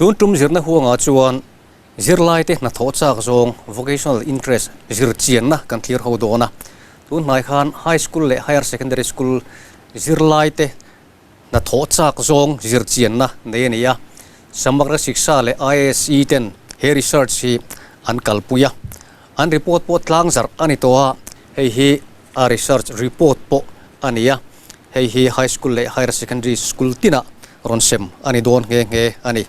Tun tum zirna huangah chuan zirlaite hnathawh chak zawng vocational interest zir chianna kan thlir ho dawn a. Tun hnai khan High School leh Higher Secondary School zirlaite hnathawh chak zawng zir chianna nei a ni a. Samagra Shiksha leh IASE ten he research hi an kalpui a. An report pawh tlang zarh a ni tawh a, hei hi a research report pawh a ni a. Hei hi High School leh Higher Secondary School tinah rawn sem a ni dawn nghe nghe a ni.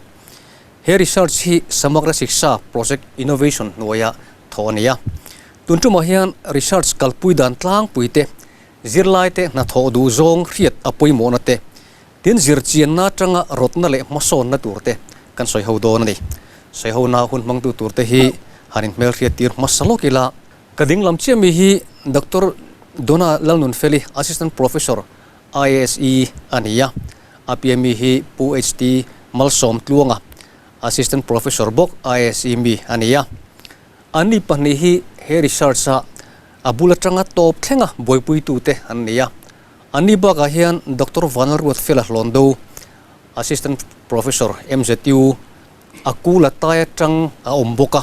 He research hi Samagra Shiksha Project Innovation hnuaia thawh a ni a. Tun tumah hian research kalpui dan tlangpui te, zirlaite hnathawh duh zawng hriat a pawimawhna te, tin zirchianna atanga rawtna leh hmasawnna tur te kan sawi ho dawn a ni. Sawihona hun hmangtu tur te hi han inhmelhriat tir hmasa lawk ila. Ka dinglam chiah mi hi Doctor Donna Lalnunfeli, Assistant Professor, IASE a ni a. A pian mi hi Pu HT Malsawm Tluanga, Assistant Professor bawk IASE mi a ni a. Anni pahnih hi he research-a a bul atanga tawp thlenga buaipuitute an ni a. Anni bakah hian Doctor Vanlalruatfela Hlawndo, Assistant Professor, MZU, A kul a tai atang a awm bawk a,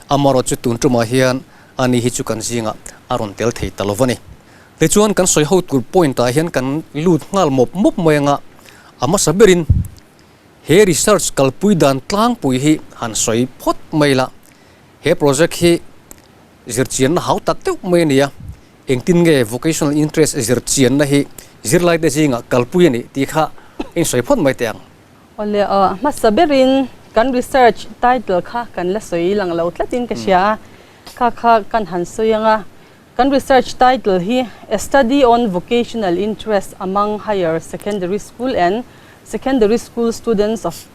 amarawh chu tun tumah hian ani hi chu kan zingah a rawn tel thei ta lo va ni. Tichuan kan sawi ho tur point ah hian kan lut nghal mawp mawp mai anga, a hmasa berin he research kalpui dan tlangpui hi han sawi phawt mai la, he project hi zirchianna hau tak deuh mai a ni a, engtin nge vocational interest zirchianna hi zirlaite zingah kalpui a nih tih kha insawi phawt mai teh ang. Awle aw, hmasa berin kan research title kha kan la sawi lang lo tlatin ka hria a, kha kha kan han sawi ang a. Kan research title hi A Study on Vocational Interest Among Higher Secondary School and Secondary School Students of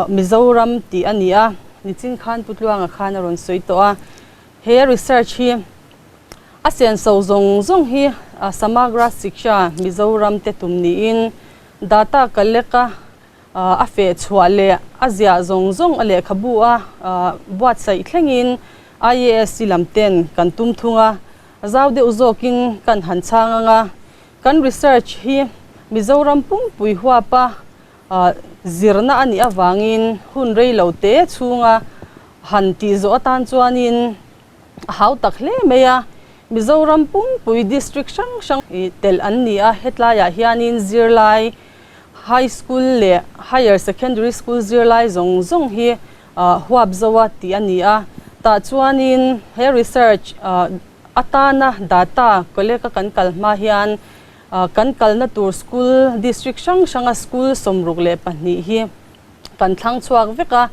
Mizoram tih a ni a, nichin khan Pu Tluanga khan a rawn sawi tawh a. He research hi a senso zawng zawng hi Samagra Shiksha Mizoram te tum niin Data ka lek a, a feh chhuah leh a ziah zawng zawng a lehkhabu a buatsaih thlengin IASC lam ten kan tum thung a, zau deuh zawkin kan han chhang ang a. Kan research hi Mizoram pumpui huapa zirna a nih avangin hun rei lo te chhunga han tih zawh atan chuanin a hau tak hle mai a, Mizoram pumpui district hrang hrang telh an ni a, hetlaiah hianin zirlai High School leh Higher Secondary School zirlai zawng zawng hi huap zo a tih a ni a, tah chuanin he research atana data collect a kan kal hma hian kan kalna tur school district hrang hranga school 62 hi kan thlang chhuak vek a,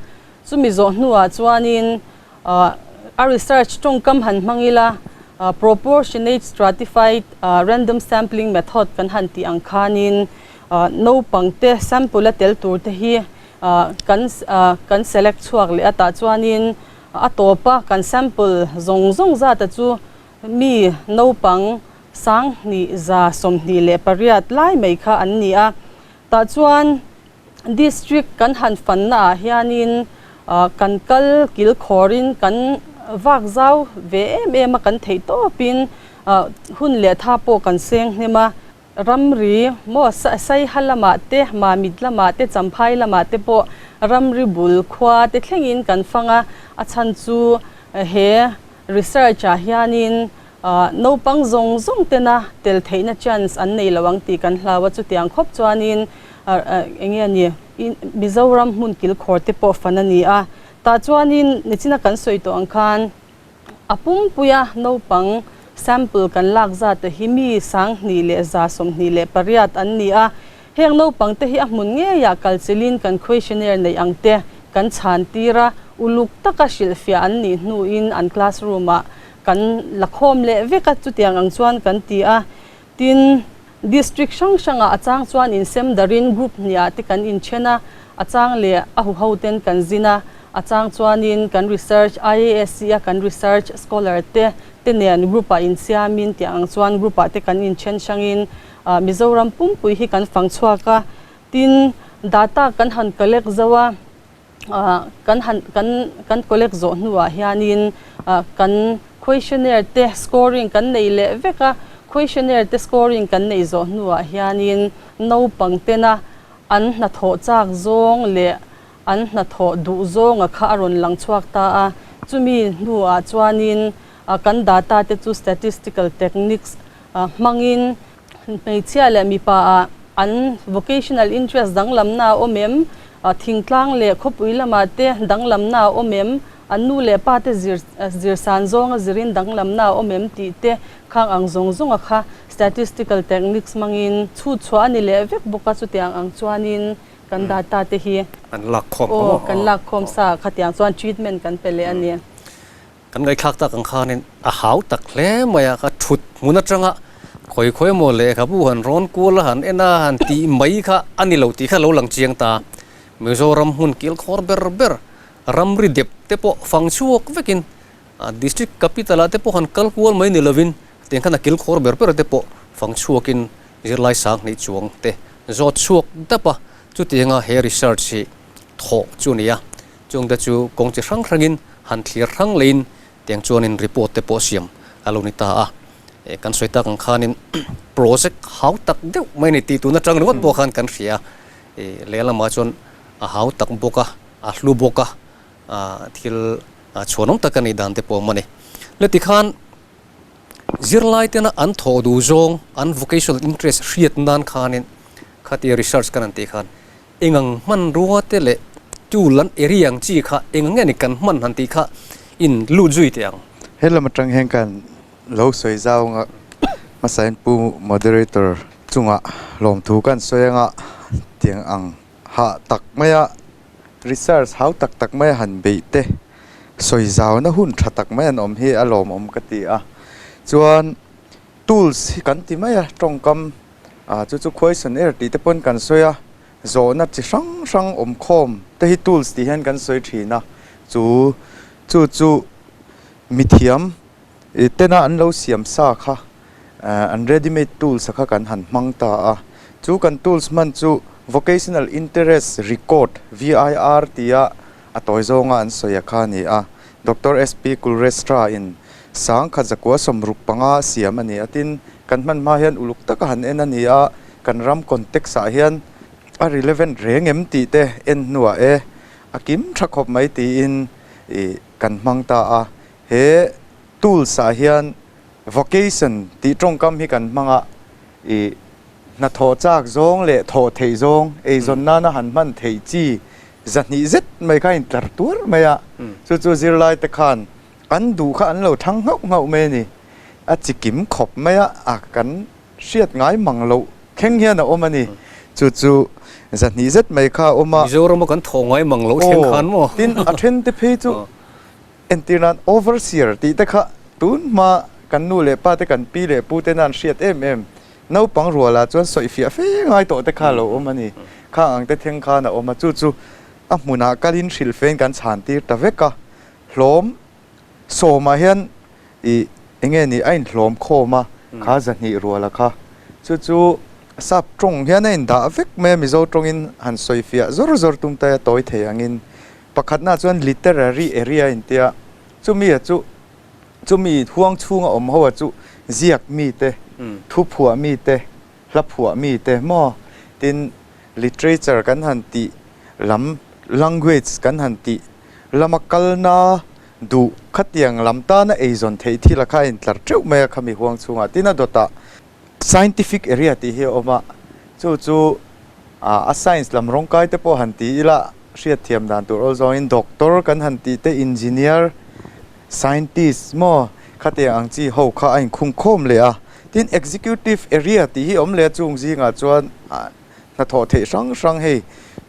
chumi zawh hnuah chuanin A research tawngkam han hmang ila, proportionate stratified random sampling method kan han tih ang khanin naupangte sample a tel tur te hi kan kan select chhuak leh a, tah chuanin a tawpa kan sample zawng zawng zata chu mi naupang 2128 lai mai kha an ni a, tah chuan District kan han fanna ah hianin kan kal kil khawrin kan vak zau ve em em a, kan theih tawpin hun leh tha pawh kan seng hnem a. Ramri maw Saiha lamah te, Mamit lamah te, Champhai lamah te pawh ramri bul khua te thlengin kan fang a, a chhan chu he research ah hianin naupang zawng zawng tena tel theihna chance an nei lo ang tih kan hlau a, chutiang khawp chuanin Eng nge ni? Mizoram hmun kilkhawr te pawh fan a ni a, tah chuanin nichina kan sawi tawh ang khan a pumpuia naupang sample kan lak zat te hi mi 2128 an ni a, heng naupang te hi a hmun ngeiah kalchilhin kan questionnaire neih ang te kan chhan tir a, uluk taka hrilhfiah an nih hnuin an classroom ah kan la khawm leh vek a, chutiang ang chuan kan ti a. Tin, District hrang hrangah a chang chuan insem darin group hniah te kan inthen a, a chang leh a huho ten kan zin a, a chang chuanin kan research IASC a kan research scholar te te nen group ah insiamin tih ang chuan group ah te kan inthen hrangin Mizoram pumpui hi kan fang chhuak a. Tin, data kan han collect zo a, kan han kan kan collect zawh hnuah hianin kan questionnaire te scoring kan nei leh vek a, questionnaire te scoring kan neih zawh hnuah hianin naupang tena an hnathawh chak zawng leh an hnathawh duh zawnga kha a rawn lang chhuak ta a. Chumi hnuah chuanin kan data te chu statistical techniques hmangin hmeichhia leh mipa ah an vocational interest danglamna a awm em? Thingtlang leh khawpui lamah te danglamna a awm em? An nu leh pa te zir zirsan zawnga zirin danglamna a awm em tih te khang ang zawng zawnga kha statistical techniques hmangin chhut chhuah a ni leh vek bawk a, chutiang ang chuanin kan data te hi Kan lak khawm aw kan lak khawm sa khatiang chuan treatment kan pe leh a ni. Kan ngaihthlak tak ang khanin a hau tak hle mai a, ka thut hmun atanga khawi khawi emaw lehkhabu han rawn kual a han en a han tih mai kha a ni lo tih kha lo lang chiang ta. Mizoram hmun kil khawr ber ber ramri dep te pawh fang chhuak vekin district capital ah te pawh han kal kual mai ni lovin tiang khan a kil khawr ber ber te pawh fang chhuakin zirlai sang hnih chuang te zawt chhuak dap a, chutianga he research hi thawh chu a ni a. Chungte chu kawng chi hrang hrangin han thlir hrang leiin tiang chuanin report te pawh siam a lo ni ta a. Kan sawi tak ang khanin project hau tak deuh mai a ni tih tun atang ringawt pawh khan kan hria a. Lehlamah chuan a hau tak bawk a, a hlu bawk a, thil chhuanawm tak a nih dan te pawh awm a ni. Le tikhan zirlai tena an thawh duh zawng, an vocational interest hriat nan khanin khatia research kan han tih khan Engang hmanrua te leh tool an area ang chi kha engang nge ni kan hman han tih kha in lut zui teh ang. He lam atang hian kan lo sawi zau anga hmasain Pu Moderator chungah lawmthu kan sawi anga tiang ang hah tak maia research hau tak tak maia han beih te sawi zauna hun tha tak mai an awm hi a lawmawm ka ti a. Chuan tools hi kan ti mai a tawngkam Ah chu chu questionnaire tih te pawn kan sawi a, zawhna chi hrang hrang awm khawm te hi tools tih hian kan sawi thin a, chu chu chu mithiam tena an lo siam sa kha an ready made tools a kha kan han hmang ta a, chu kan tools hman chu vocational interest record, VIR, tia a tawi zawnga an sawi a kha a ni a, Doctor SP Kulrestra in sangkhat zakua 65 siam a ni a, tin kan hman hma hian uluk taka han en a ni a, kan ram context ah hian a relevant reng em tih te en hnuah e a kim tha khawp mai tiin ih kan hmang ta a, he tools ah hian vocation tih tawngkam hi kan hmang a, ih hnathawh chak zawng leh thawh theih zawng eizawn nana han hman theih chi 200 zet mai kha a intlar tuar mai a, chu chu zirlai te khan an duh kha an lo thang nghauh nghauh mai a ni. A chi kim khawp mai a, a kan hriat ngai mang loh thleng hian a awm a ni. Chu chu 200 zet mai kha a awm a. Mizoram a kan thawh ngai mang loh thleng khan maw? Tin, a then te phei chu entir nan overseer tih te kha tun hma kan nu leh pa te kan pi leh pu te nan hriat em em naupang rualah chuan sawifiah fe ngai tawh te kha a lo awm a ni. Khang ang te thleng khan a awm a, chu chu a hmunah kalin hrilhfein kan chhan tir ta vek a, hlawm sawmah hian ih eng nge ni a inhlawm khawm a, kha 200 ruala kha. Chu chu sap tawng hian a indah vek mai a, Mizo tawngin han sawifiah zawr zawr tum ta a tawi thei angin. Pakhatnaah chuan literary area a intia, chumia chu chumi huang chhunga awm ho a chu ziak mite, thu phuah mite, hla phuah mite maw? Tin, literature kan han tih lam, language kan han tih lama kalna duh khatiang lam tana eizawn theih thil a kha a intlar teuh mai a khami huang chhungah. Tin, a dawtah scientific area tih hi a awm a, chu chu a science lam rawngkai te pawh han ti ila hriatthiam dan tur awl zawngin doctor kan han tih te, engineer, Scientist maw khatiang ang chi ho kha a inkhung khawm leh a, tin executive area tih hi awm leh a chung zingah chuan hnathawh theih hrang hrang hei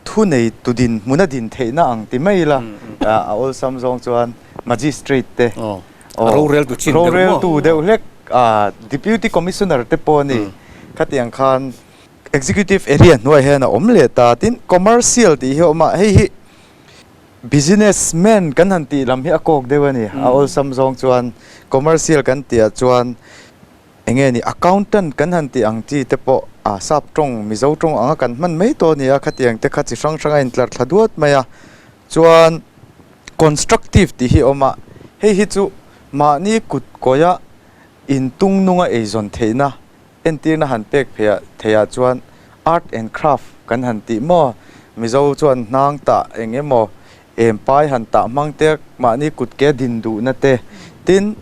thu nei tu din hmuna din theihna ang ti mai ila a awlsam zawng chuan magistrate te roreltu chin deuh maw roreltu deuh hlek deputy commissioner te pawh a ni khatiang khan executive area hnuaiah hian a awm leh ta tin commercial tih hi a awm a hei hi Business man kan han tih lam hi a kawk deuh a ni. A awlsam zawng chuan commercial kan tih ah chuan eng nge ni accountant kan han tih ang chi te pawh a sap tawng Mizo tawng anga kan hman mai tawh a ni a, khatiang te kha chi hrang hrang a intlar thla duat mai a. Chuan constructive tih hi a awm a, hei hi chu mahni kut kawia intung nunga eizawn theihna Entirna han pek pheiah theiah chuan art and craft kan han tih maw? Mizo chuan hnang tah eng emaw em pai han tah hmang te mahni kut ke din duhna te tin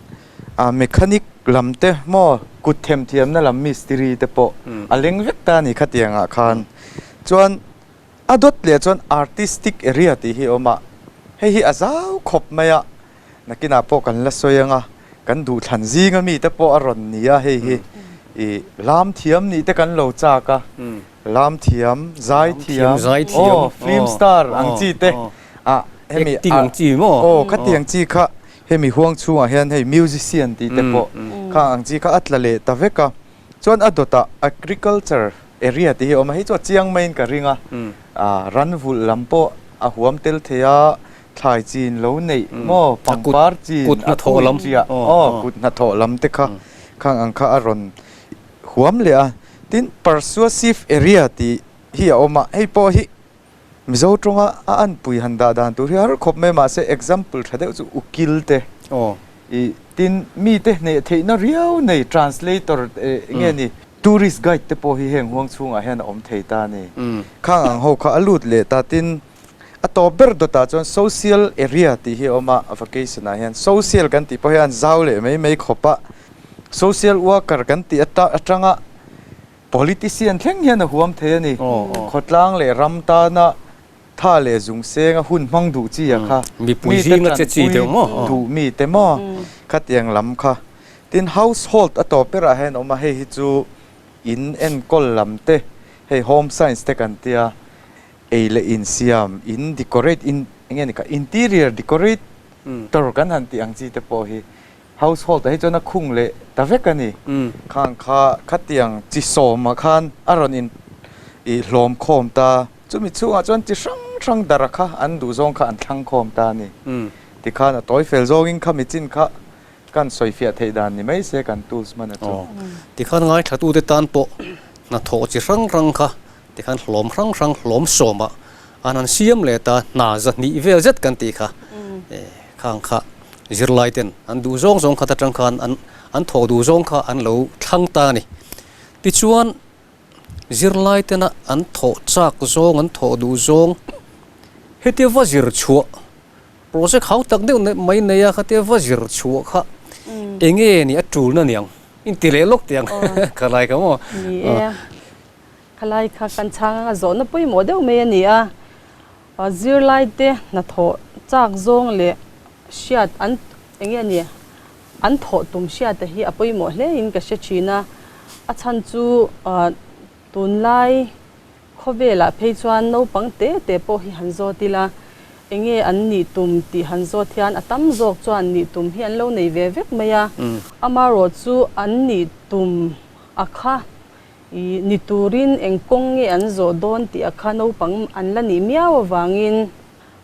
ah mechanic lam te maw kut themthiamna lam mistiri te pawh a leng vek ta a ni khatiangah khan chuan a dawt leh chuan artistic area tih hi a awm a hei hi a zau khawp mai a nakinah pawh kan la sawi ang a kan duhthlan zinga mite pawh a rawn ni a hei hi ih lam thiam nih te kan lo chak a lam thiam zai thiam aw film star ang chi te ah hemi aw khatiang chi kha hemi huang chhungah hian hei musician tih te pawh kha ang chi kha a tla leh ta vek a chuan a dawtah agriculture area tih hi a awm a hei chu a chiang maiin ka ring a ah ran vulh lam pawh a huam tel thei a thlai chin lo neih maw pangpar chin a kut chiah aw kut hnathawh lam te kha khang ang kha a rawn huam leh a, tin persuasive area tih hi a awm a, hei pawh hi Mizo tawnga a anpui han dah dan tur hi har khawp mai mahse example tha deuh chu ukil te ih tin mite hneh theihna riau nei translator nge ni tourist guide te pawh hi heng huang chhungah hian a awm thei ta a ni. Khang ang ho kha a lut leh ta tin a tawp ber dawtah chuan social area tih hi a awm a, vacation ah hian social kan tih pawh hian zau leh mai mai khawp a. Social worker kan tih atanga politician thleng hian a huam thei a ni. Khawtlang leh ram tana tha leh zung senga hun hmang duh chi a kha. Mite tanpui duh mite maw khatiang lam kha. Tin household a tawp berah hian a awm a, hei hi chu in enkawl lam te, hei home science te kan tia, ei leh insiam, in decorate, in enge ni kha interior decorator kan han tih ang chi te pawh hi Household ah hi chuan a khung leh ta vek a ni. Khang kha khatiang chi sawmah khan a rawn in ih hlawm khawm ta. Chumi chhungah chuan chi hrang hrang dara kha an duh zawng kha an thlang khawm ta a ni. Tikhan a tawi fel zawngin khami chin kha kan sawifiah theih dan ni mai se kan tools hman a chu. Tikhan ngaithlatute tan pawh hnathawh chi hrang hrang kha tikhan hlawm hrang hrang hlawm sawmah an han siam leh ta hna zahnih vel zet kan tih kha khang kha zirlai ten an duh zawng zawng khat atang khan an an thawh duh zawng kha an lo thlang ta a ni. Tichuan zirlai tena an thawh chak zawng an thawh duh zawng hetia va zir chhuah project hau tak deuh mai nei a khatia va zir chhuah kha enge ni a tulna niang inti leh lawk teh ang ka lai kha maw. Ni e. Khalai kha kan chhang anga zawhna pawimawh deuh mai a ni a, zirlaite hnathawh chak zawng leh hriat an eng nge ni an thawh tum hriata hi a pawimawh hle in ka hre thin a, a chhan chu tunlai khawvelah phei chuan naupang te te pawh hi han zawt ila eng nge an nih tum tih han zawt hian a tam zawk chuan nih tum hi an lo nei ve vek mai a, amaherawh chu an nih tum a kha I ni turin eng kawng nge an zawh dawn tih a kha naupang an la nih miau avangin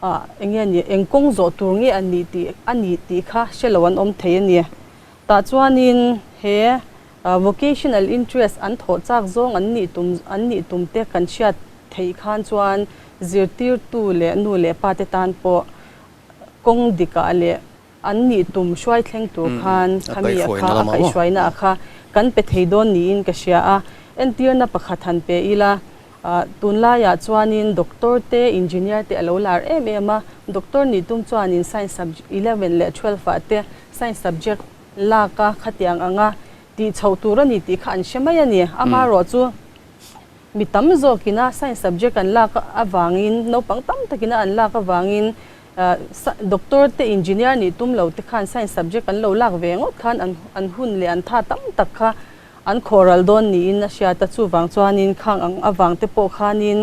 ah eng nge ni eng kawng zawh tur nge an nih tih a nih tih kha hre lo an awm thei a ni. Tah chuanin he vocational interest an thawh chak zawng an nih tum an nih tum te kan hriat theih khan chuan zirtirtu leh nu leh pa te tan pawh kawng dikah leh An nih tum hruai thleng tur khan khami a kha a kaihhruaina a kha kan pe thei dawn niin ka hria a. Entirna pakhat han pe ila, tunlaiah chuanin doctor te, engineer te a lo lar em em a. Doctor nih tum chuanin science subject eleven leh twelve ah te science subject lak a khatiang anga tih chhoh tur a ni tih kha an hre mai a ni. Amaherawh chu mi tam zawkina science subject an lak avangin naupang tam takina an lak avangin Doctor te engineer nih tum lo te khan science subject an lo lak ve ngawt khan an an hun leh an tha tam tak kha an khawhral dawn niin a hriat a, chuvang chuanin khang ang avang te pawh khanin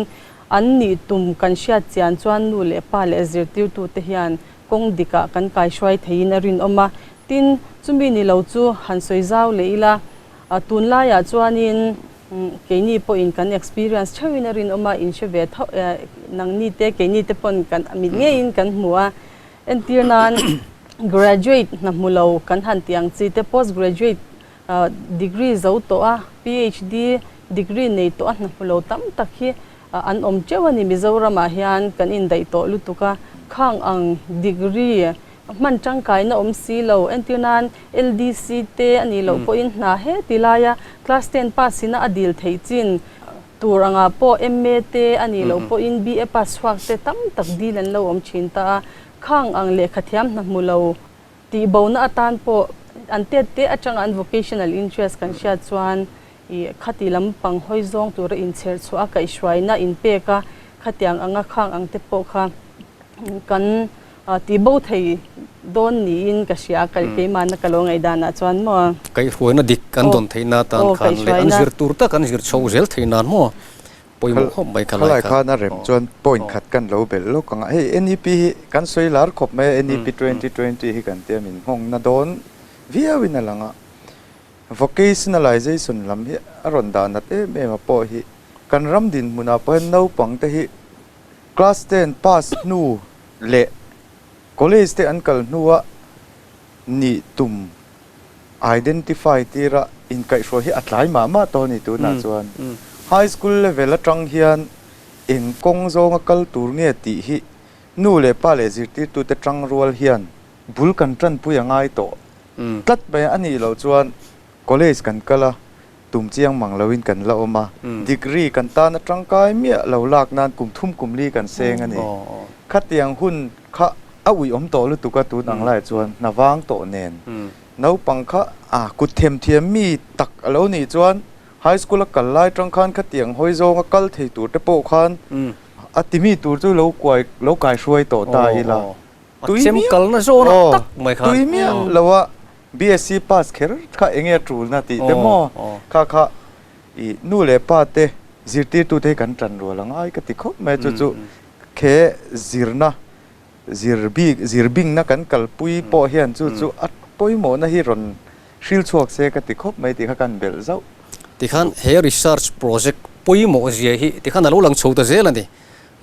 an nih tum kan hriat chian chuan nu leh pa leh zirtirtu te hian kawng dikah kan kaihruai theiin a rinawm a. Tin, chumi ni lo chu han sawi zau leh ila, tunlaiah chuanin Keini pawhin kan experience theuhin a rinawm a, in hre ve tho nangni te keini te pawn kan mit ngeiin kan hmu a. Entir nan graduate hna hmu lo kan han tih ang chi te post graduate degree zo tawh a, PhD degree nei tawh a hna hmu lo tam tak hi an awm teuh a ni. Mizoramah hian kan indaih tawh lutuk a, khang ang degree Hman tangkaina awm si lo. Entir nan LDC te a nih loh pawhin hna he ti laia class ten pass ina a dil theih chin. Tur angah pawh MA te a nih loh pawhin BA pass chhuak te tam tak dil an lo awm thin ta a, khang ang lehkha thiam hna hmu lo tih bona atan pawh an tet te atanga an vocational interest kan hriat chuan ih khati lampang hawi zawng tura inchher chhuah a kaihhruaina inpek a, khatiang anga khang ang te pawh kha kan Tih bo thei dawn niin ka hria, keimahna ka lo ngaihdanah chuan maw. Kaihhruaina dik kan dawn theih na tan khan leh an zir tur tak an zir chho zel theih nan maw pawimawh khawp mai kha lai kha. Khalai khan a rem chuan point khat kan lo belh lawk ang a, hei NEP hi kan sawi lar khawp mai a, NEP 2020 hi kan tia min nghawng na dawn viau in a lang a, vocationalization lam hi a rawn dah nat em em a pawh hi kan ram dinhmunah pawh hian naupang te hi Class ten pass hnu leh college te an kal hnua nih tum identify tira inkaihhruai hi a tlai mah mah tawh a ni tunah chuan. High school level atang hian eng kawng zawnga kal tur nge tih hi nu leh pa leh zirtirtute tangrual hian bul kan tanpui a ngai tawh tlat mai a nih loh chuan college kan kal a Tum chiang mang loin kan la awm a, degree kan tan a tangkai miah lo lak nan kum thum kum li kan seng a ni. Khatiang hun kha a uih awm tawh lutuk a tun ang lai chuan hna vang tawh nen. Naupang kha a kut themthiam mi tak a lo nih chuan high school a kal lai tang khan khatiang hawi zawng a kal thei tur te pawh khan a timi tur chu lo kuai lo kai hruai tawh ta ila. Tui miah tui miah lo a BSc pass kher kha enge a tulna tih te maw? Kha kha i nu leh pa te zirtirtute hi kan tan rual a ngai ka ti khawp mai a, chu chu khe zirna zir bik zir bingna kan kalpui pawh hian chu chu a pawimawhna hi rawn hril chhuak se ka ti khawp mai tih kha kan belh zauh. Tikhan he research project pawimawh zia hi tikhan a lo lang chho ta zel a ni.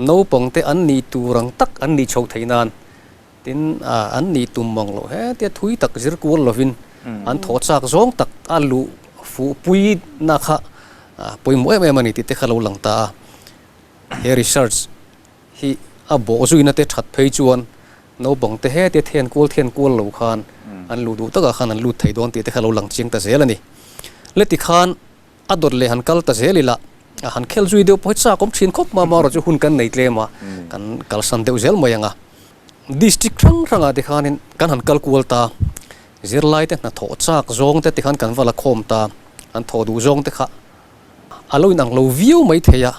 Naupangte an nih tur ang tak an nih chho theih nan Tin, an nih tum mang loh hetia thui tak zir kual lovin an thaw chak zawng tak a luh fuh pui na kha pawimawh em em a ni tih te kha lo lang ta a. He research hi a bawh zuina te that phei chuan naupang te hetia then kual then kual lo khan an luh duh takah khan an lut thei dawn tih te kha lo lang chiang ta zel a ni. Le tikhan A dawt leh han kal ta zel ila, a han khel zui deuh pawh hi chak awm thin khawp mai amaherawhchu hun kan nei tlem a, kan kalsan deuh zel mai ang a. District hrang hrangah te khanin kan han kal kual ta, zirlai te hnathawh chak zawng te tikhan kan va la khawm ta, an thawh duh zawng te kha a lo inang lo viau mai thei a,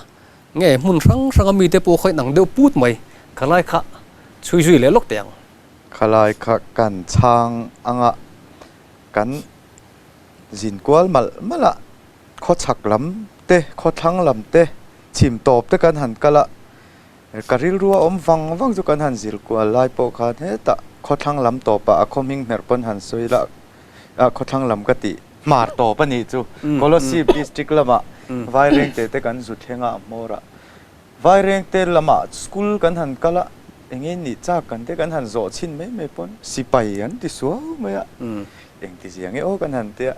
nge hmun hrang hranga mite pawh kha inang deuh put mai, khalai kha chhui zui leh lawk teh ang. Khalai kha kan chhang anga kan Zin kual malh malh a, khawchhak lam te, khawthlang lam te, chhim tawp te kan han kal a, ka rilru a awm vang vang chu kan han zir kual lai pawh khan hetah khawthlang lam tawpah a khaw hming hmerh pawn han sawi la, ah khawthlang lam ka tih hmar tawp a nih chu, Kolasib district lamah Vairengte te kan zu thleng a, a hmawr ah Vairengte lamah school kan han kal a, enge nih chak kan te kan han zawh chhin mai mai pawn sipai an ti suau mai a, engti zia nge aw kan han tia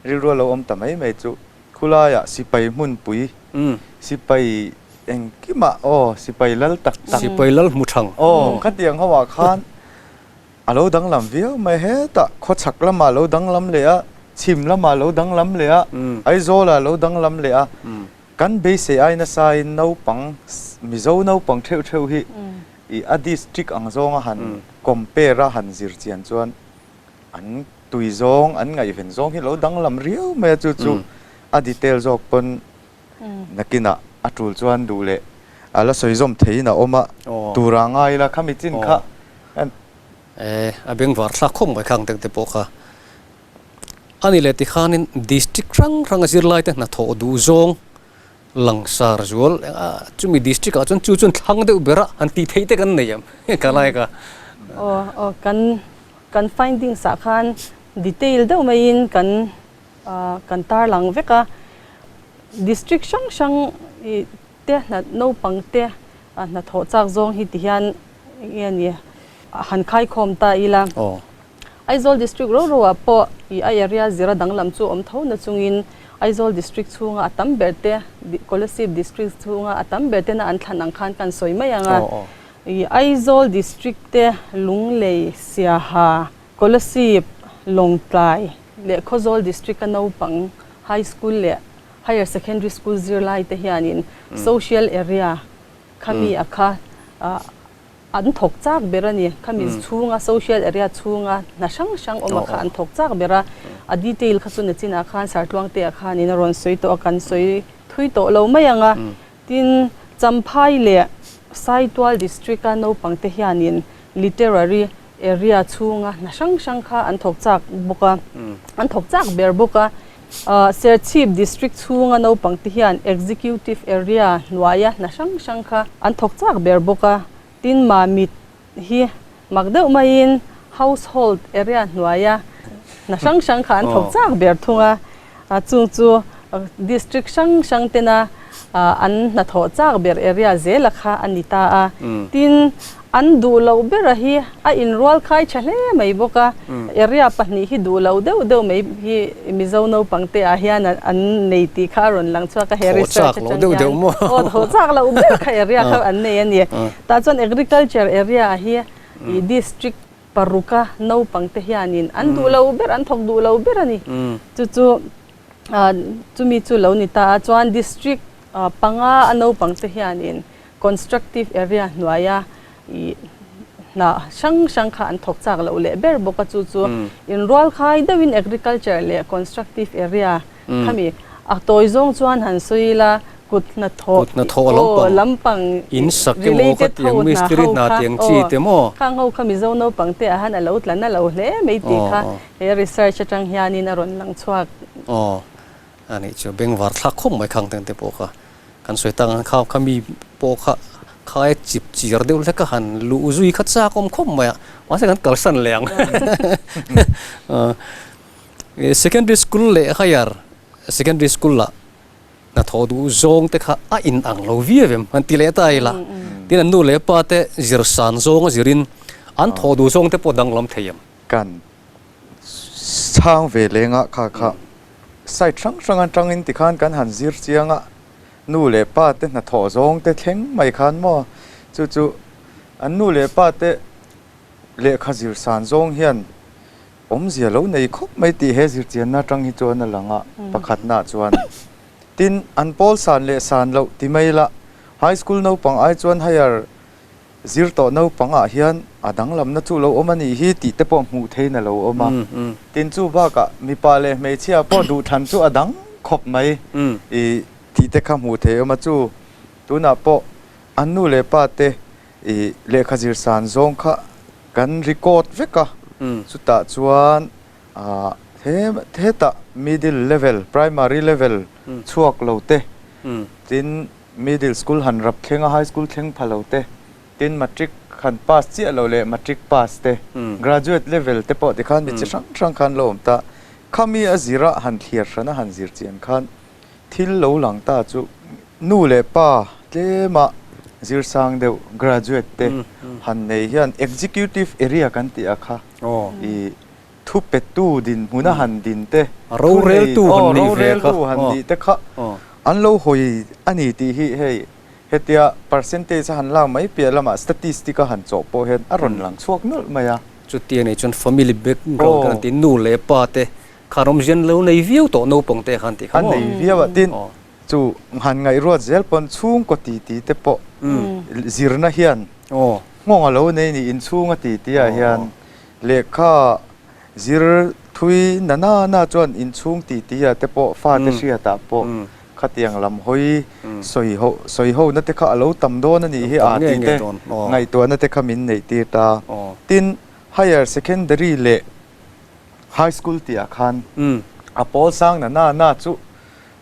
rilru a lo awm ta mai mai chu khulaiah sipai hmunpui sipai engkimah aw sipai lal tak tak sipai lal hmu thang aw khatiang ho ah khan a lo danglam viau mai hetah khawchhak lamah a lo danglam leh a chhim lamah a lo danglam leh a Aizawl ah a lo danglam leh a. Kan beisei ai nasain naupang, Mizo naupang theuh theuh hi i a district ang zawnga han compare a han zir chian chuan an tui zawng, an ngaihven zawng hi lo danglam riau mai a, chu chu a detail zawk pawn nakinah a tul chuan duh leh a la sawi zawm theiin a awm a, tura ngai ila khami chin kha. E, a bengvar thlak khawp mai khang tengte pawh kha. A ni leh tikhanin district hrang hranga zirlaite hnathawh duh zawng langsar zual chumi district ah chuan chu chuan thlang deuh bera han tih theih te kan nei em ka lai ka. Aw aw kan kan findings ah khan detail deuh maiin kan kan tarlang vek a district hrang hrang i te hna naupang te hnathawh chak zawng hi ti hian eng nge ni han khaikhawm ta ila. Aizawl District ro ro ah pawh i a area zira danglam chu awm tho na chungin Aizawl District chhunga a tam ber te, Kolasib District chhunga a tam ber tena an thlan ang khan kan sawi mai ang a. I Aizawl District te Lunglei, Siaha, Kolasib, Lawngtlai leh Khawzawl District a naupang High School leh. Higher Secondary School zirlai te hianin Social Area khami a kha an thawk chak ber a ni. Khami chhunga Social Area chhunga hna hrang hrang awm a kha an thawk chak ber a. A detail kha chu nachinah khan Sartluangte ah khanin a rawn sawi tawh a, kan sawi thui tawh lo mai ang a. Tin, Champhai leh Saitual District-a naupangte hianin Literary Area chhunga hna hrang hrang kha an thawk chak bawk a, an thawk chak ber bawk a. Serchhip District chhunga naupangte hian Executive Area hnuaia hna hrang hrang kha an thawk chak ber bawk a. Tin, Mamit hi mak deuh maiin Household Area hnuaia hna hrang hrang kha an thawk chak ber thung a. Chung chu District hrang hrang tena an hnathawh chak ber area zela kha a ni ta a. Tin, an duh loh bera hi a inrual khai tha hle mai bawk a. Area pahnih hi duh loh deuh deuh mai hi Mizo naupang te ah hian an nei tih kha a rawn lang chhuak a he research atang hian. Aw thaw chak loh ber kha area kha an nei a ni. Tah chuan Agriculture area hi District Paruka naupang te hianin an duh lo ber, an thawk duh lo ber a ni. Chu chu chumi chu lo ni ta a, chuan district panga a naupang te hianin constructive area hnuaia ih hna hrang hrang kha an thawk chak loh leh ber bawk a, chu chu inrual khai deuhin agriculture leh constructive area Khami a tawi zawng chuan han sawi ila kut hnathawh Kut hnathawh lampang lampang in sak emaw related khatiang ho hna mistiri ho hna kha tiang chi aw te maw? Khang ho kha Mizo naupang te ah han a lo tla na lo hle mai tih Aw kha aw. he research atang hianin a rawn lang chhuak. Aw anih chu bengvar thlak khawp mai khang teng te pawh kha kan sawi tak ang kha khami pawh kha khai chip chiar deuh hlek a han luh zui kha chak awm khawp mai a mahse kan kalsan leh ang. Secondary school leh higher secondary school ah hnathawh duh zawng te kha a in ang lo viau em han ti leh ta ila tin an nu leh pa te zir san zawng a zirin an thawh duh zawng te pawh danglam thei em. Kan chhang ve leng a kha kha side hrang hrang atangin tikhan kan han zir chiang a nu leh pa te hnathawh zawng te thleng mai khan maw chu chu an nu leh pa te lehkha zir san zawng hian Awmzia lo nei khawp mai tih he zirchianna atang hi chuan a lang a, pakhatnaah chuan tin an pawl san leh san loh ti mai ila high school naupang ai chuan higher zir tawh naupangah hian a danglamna chu lo awm a nih hi tih te pawh hmuh theiin a lo awm a. Tin chu bakah mipa leh hmeichhia pawh duhthlan chu a dang khawp mai i tih te kha hmuh theih a awm a, chu tunah pawh an nu leh pa te i lehkha zir san zawng kha Kan record vek a, chutah chuan he hetah middle level, primary level chhuak lo te, tin middle school han rap thleng a high school thleng pha lo te, tin matric han pass chiah lo leh matric pass te, graduate level te pawh tikhan mi chi hrang hrang khan lo awm ta. Khami a zira han thliar hran a han zir chian khan Thil lo lang ta chu nu leh pa tlema zir sang deuh graduate te han nei hian executive area kan tih a kha i thu petu dinhmuna han din te, Roreltu han nih ve kha. Roreltu han nih te kha an lo hawi a ni tih hi hei hetia percentage a han lak mai piah lamah statistic a han chawh pawh hian a rawn lang chhuak nawlh mai a. Chutia nei chuan family background kan han ti nu leh pa te Khan awmzian lo nei viau tawh naupang te khan tih kha maw? A nei viau a, tin chu han ngaihruat zel pawn chhungkaw titi te pawh zirna hian nghawng a lo nei ni inchhunga titi ah hian lehkha zir thui na na na chuan inchhung titi ah te pawh fate hriat ah pawh khatiang lam hawi sawi ho sawi ho na te kha a lo tam dawn a nih hi a tih te ngaihtuahna te kha min neih tir ta. Tin higher secondary leh High school tih ah khan a pawl sang na na na chu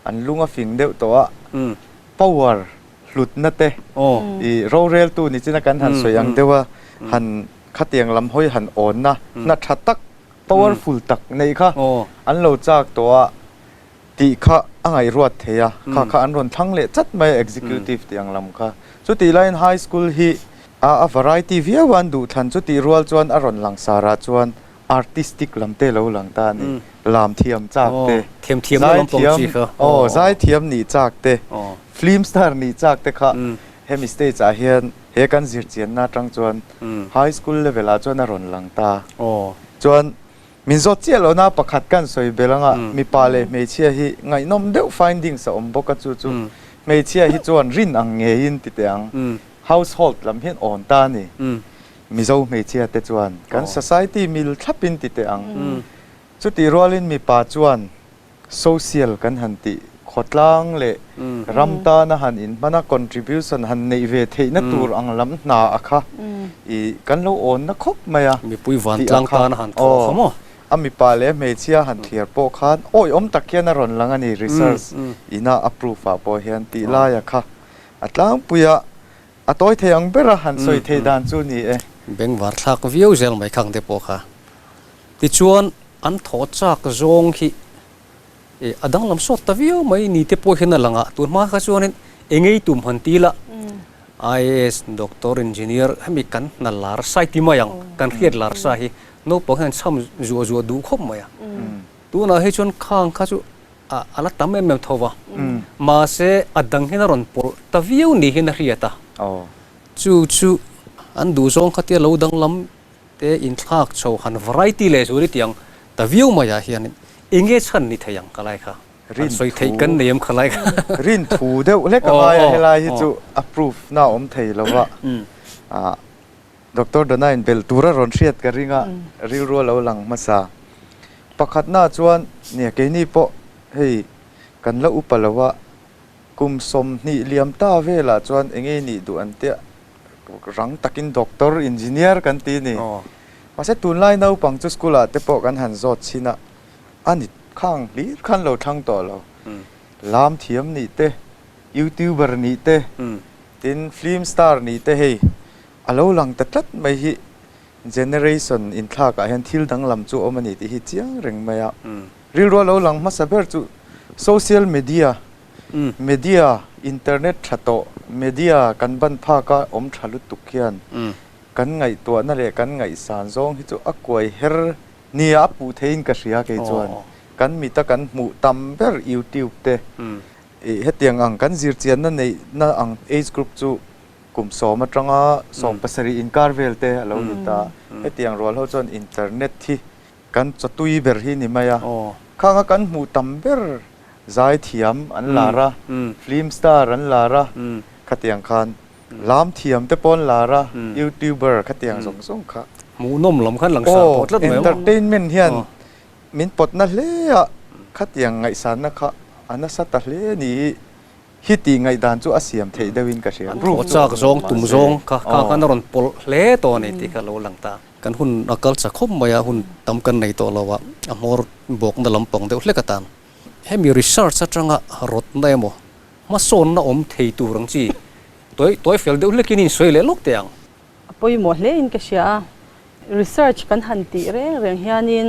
an lung a fing deuh tawh a, power hlutna te i roreltu ni china kan han sawi ang deuh a, han khatiang lam hawi han awnna hna tha tak powerful tak neih kha an lo chak tawh a tih kha a ngaihruat thei a, kha kha an rawn thlang leh chat mai a executive tih ang lam kha. Chutih laiin high school hi a variety viau a an duh thlan chutih rual chuan a rawn langsar ah chuan artistic lam te lo lang ta a ni. Lam thiam chak te, zaithiam aw zaithiam nih chak te, film star nih chak te kha hemi stage ah hian he kan zirchianna atang chuan high school level ah chuan a rawn lang ta. Chuan. Min zawt chiah lohna pakhat kan sawi belh anga mipa leh hmeichhia hi ngaihnawm deuh findings a awm bawk a chu chu hmeichhia hi chuan rin ang ngeiin ti teh ang household lam hian awn ta a ni. Mizo hmeichhia te chuan kan society mil thlapin ti teh ang. Chutih rualin mipa chuan social kan han tih khawtlang leh ram tana han inhman a contribution han neih ve theihna tur ang lam hna a kha i kan lo awnna khawp mai a. Mipui vantlang tana han thawh kha maw? A mipa leh hmeichhia han thliar pawh khan awihawm tak hian a rawn lang a ni research ina a proof ah pawh hian tih laia kha a tlangpui a a tawi thei ang bera han sawi theih dan chu ni e. Bengvar thlak viau zel mai khang te pawh kha. Tichuan an thaw chak zawng hi a danglam sawt ta viau mai ni te pawh hian a lang a, tun hma kha chuanin engei tum han ti ila IAS, Doctor, Engineer hemi kan hna lar sai ti mai ang, kan hriat lar sa hi naupang hian chham zuah zuah duh khawp mai a. Tunah hi chuan khang kha chu a la tam em em tho va, mahse a dang hian a rawn pawlh ta viau ni hian a hriat a, chu chu an duhzawng kha tia lo danglam Te inthlak chho han variety leh zual i tiang ta viau mai ah hian enge chhan ni thei ang ka lai kha han sawi theih kan nei em kha lai kha. Rin thu deuh hlek a ngai a helai hi chu a proof na awm thei lo va Doctor Dana in belh tur a rawn hriat ka ring a rilru a lo lang hmasa. Pakhatna chuan nia keini pawh hei kan la upa lo a kum 20 liam ta velah chuan enge nih duh an tia Rang takin doctor, engineer kan ti ni. Mahse tunlai naupang chu school ah te pawh kan han zawt chhin a, a ni khang hlir khan lo thlang tawh lo. Lam thiam nih te, youtuber nih te, tin film star nih te hei a lo lang ta tlat mai hi generation inthlak ah hian thil danglam chu awm a ni tih hi chiang reng mai a. Rilru a lo lang hmasa ber chu social media Media, internet tha tawh, media kan ban phak a awm tha lutuk hian kan ngaihtuahna leh kan ngaihsan zawng hi chu a kuai her nia a puh theiin ka hria kei chuan kan mita kan hmuh tam ber YouTube te ih hetiang ang kan zirchianna neihna ang age group chu kum 10 atanga 17 inkar vel te a lo ni ta hetiang rual ho chuan internet hi Kan chawtui ber hi ni mai a, khanga kan hmuh tam ber zaithiam an lar a, film star an lar a, khatiang khan lam thiam te pawh an lar a, youtuber khatiang zawng zawng kha. Hmuhnawm lam khan lang sar tawh tlat mai maw? Entertainment hian min pawtna hle a, khatiang ngaihsanna kha a nasa ta hle a ni hi. Hi tih ngaihdan chu a siam theih deuhin ka hria. An thaw chak zawng tum zawng kha kha khan a rawn pawlh hle tawh a ni tih kha a lo lang ta. Kan hun a kal chak khawp mai a, hun tam kan nei tawh lo a, a hmawr bawkna lampang deuh hlek atan. Hemi research atanga rawtna emaw hmasawnna awm thei tur ang chi tawi tawi fel deuh hlekin insawi leh lawk teh ang. A pawimawh hlein ka hria a, research kan han tih reng reng hianin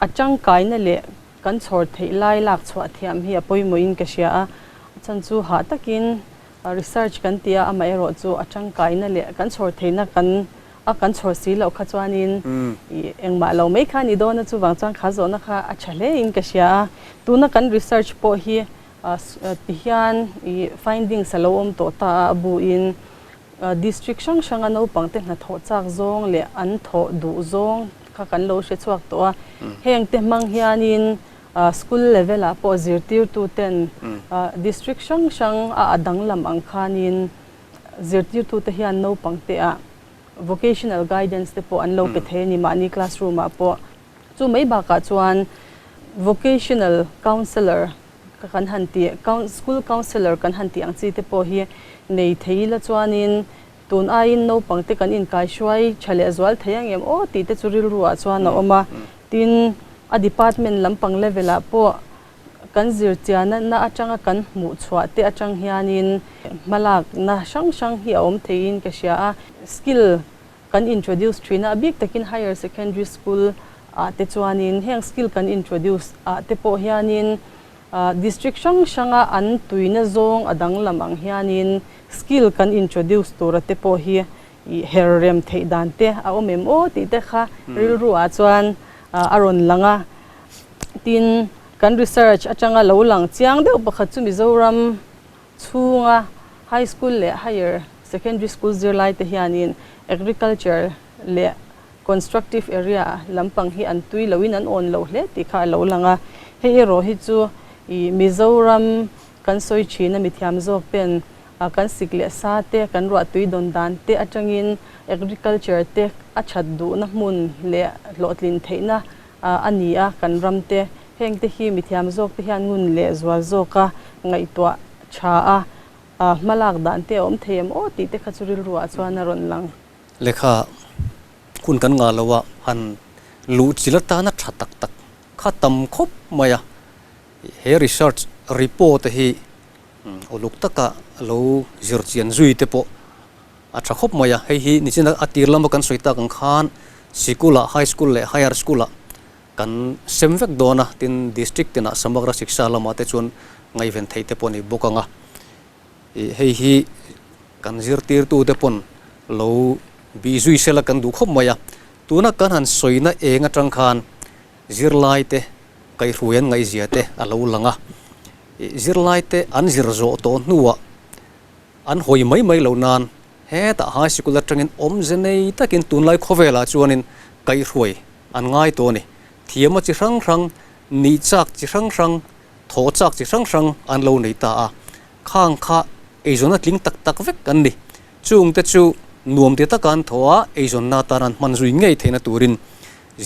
a tangkaina leh Kan chhawr theih lai lak chhuah thiam hi a pawimawhin ka hria a, a chhan chu hah takin research kan ti a, amaherawh chu a tangkaina leh kan chhawr theihna kan a kan chhawr si loh kha chuanin ih engmah lo mai kha a ni dawn a, chuvang chuan kha zawhna kha a tha hlein ka hria a. Tuna kan research pawh hi tihian ih findings a lo awm tawh ta a, a buin District hrang hranga naupangte hnathawh chak zawng leh an thawh duh zawng kha kan lo hre chhuak tawh a. Hengte hmang hianin school level ah pawh zirtirtuten district hrang hrang a a danglam ang khanin zirtirtute hian naupangte ah vocational guidance te pawh an lo pe thei a ni mahni classroom ah pawh. Chu mai bakah chuan vocational counsellor kan han tih, school counsellor kan han tih ang chi te pawh hi nei thei ila chuanin tun aiin naupang te kan inkaihruai tha leh zual thei ang em aw tih te chu rilru ah chuan a awm a. Tin, a department lampang level ah pawh kan zirchianna na atanga kan hmuh chhuah te atang hianin hmalakna hrang hrang hi a awm theiin ka hria a. Skill Kan introduce thin a, a bik takin higher secondary school ah te chuanin heng skill kan introduce ah te pawh hianin district hrang hranga an tuina zawng a danglam ang hianin skill kan introduce tura te pawh hi her rem theih dan te a awm em aw tih te kha rilru ah chuan a rawn lang a. Tin, kan research atanga lo lang chiang deuh pakhat chu Mizoram chhunga high school leh higher secondary school zirlaite hianin agriculture leh Constructive area lampang hi an tui loin an awn lo hle tih kha a lo lang a. Hei erawh hi chu ih Mizoram kan sawi thin a mithiam zawk ten kan sik leh sa te, kan ruahtui dawn dan te atangin agriculture te a that duhna hmun leh hlawhtlin theihna a ni a kan ram te. Heng te hi mithiam zawk te hian ngun leh zual zawka ngaihtuah tha a hmalak dan te a awm thei em aw tih te kha chu rilru ah chuan a rawn lang. Lehkha hun kan ngah lo a, han luh chil atana tha tak tak kha tam khawp mai a. He research report te hi uluk taka lo zir chian zui te pawh a tha khawp mai a. Hei hi nichina a tir lama kan sawi tak ang khan sikul ah, high school leh higher school ah kan sem vek dawn a, tin district tinah Samagra Shiksha lamah te chuan ngaihven theih te pawh a ni bawk ang a. Ih hei hi kan zirtirtute pawn lo bih zui sela kan duh khawp mai a, tuna kan han sawina eng atang khan zirlaite kaihhruai an ngaihzia te a lo lang a, ih zirlaite an zir zawh tawh hnuah an hawi mai mai loh nan hetah high sikul atangin awmze nei takin tunlai khawvelah chuanin kaihhruai an ngai tawh a ni. Thiama chi hrang hrang, nih chak chi hrang hrang, thaw chak chi hrang hrang an lo nei ta a, khang kha eizawnna tling tak tak vek an ni. Chungte chu nuam ti taka an thaw a, eizawnna atan an hman zui ngei theihna turin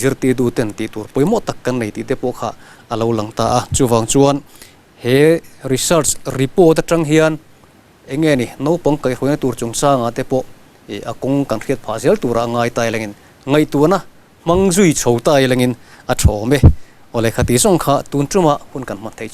zirtirtu ten tih tur pawimawh tak kan nei tih te pawh kha a lo lang ta a. Chuvang chuan he research report atang hian eng nge ni naupang kaihhruaina tur chungchangah te pawh a kawng kan hriat phah zel tura a ngai ta elengin ngaihtuahna Hmang zui chho ta ilangin a tha awm e. Awle khati zawng kha tun tumah hun kan hman theih chu.